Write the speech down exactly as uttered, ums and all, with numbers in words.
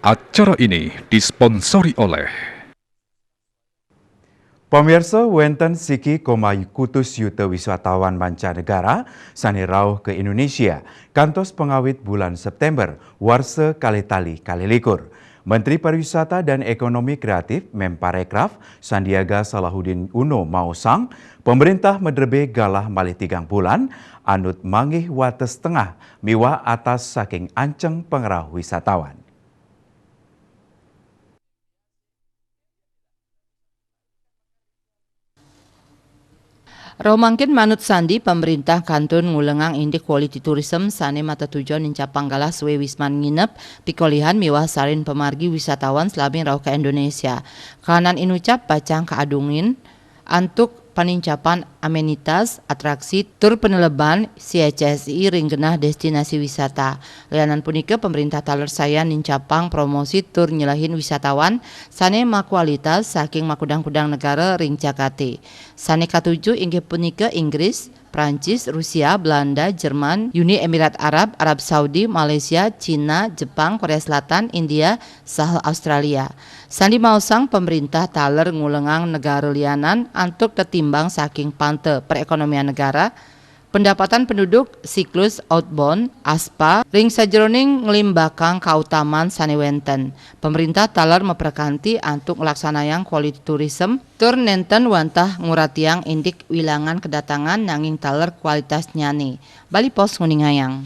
Acara ini disponsori oleh Pamirsa, wénten siki koma kutus yuta wisatawan mancanegara sané rauh ka Indonesia kantos pangawit bulan Séptémber warsa kalih tali kalih likur. Menteri Pariwisata dan Ekonomi Kreatif Menparekraf Sandiaga Salahuddin Uno maosang, pamaréntah madrebé galah malih tigang bulan anut manggih wates tengah miwah atas saking anceng pangrauh wisatawan. Rauh mangkin manut Sandi, pamaréntah kantun ngulengang indik quality tourism sané matatujon nincapang galah sué wisman nginep, pikolihan miwah salin pamargi wisatawan salami rauh ka Indonesia. Kahanan inucap pacang kaadungin antuk panincapan amenitas, atraksi, tur paneleban C H S I ring genah destinasi wisata. Lianan punika, pamaréntah taler sayan nincapang promosi tur nyelehin wisatawan sané makualitas saking makudang-kudang negara ring jagaté. Sané katuju inggih punika Inggris, Prancis, Rusia, Belanda, Jerman, Uni Emirat Arab, Arab Saudi, Malaysia, Cina, Jepang, Korea Selatan, India, saha Australia. Sandi maosang, pamaréntah taler ngulengang negara lianan antuk tetimbang saking panta perekonomian negara, pendapatan penduduk, siklus outbound, aspa, ring sajeroning nglimbakang kautaman sané wénten. Pamaréntah taler maprekanti antuk nglaksanayang quality tourism, tur nénten wantah nguratiang indik wilangan kedatangan, nanging taler kualitasnyané. Bali Post nguningayang.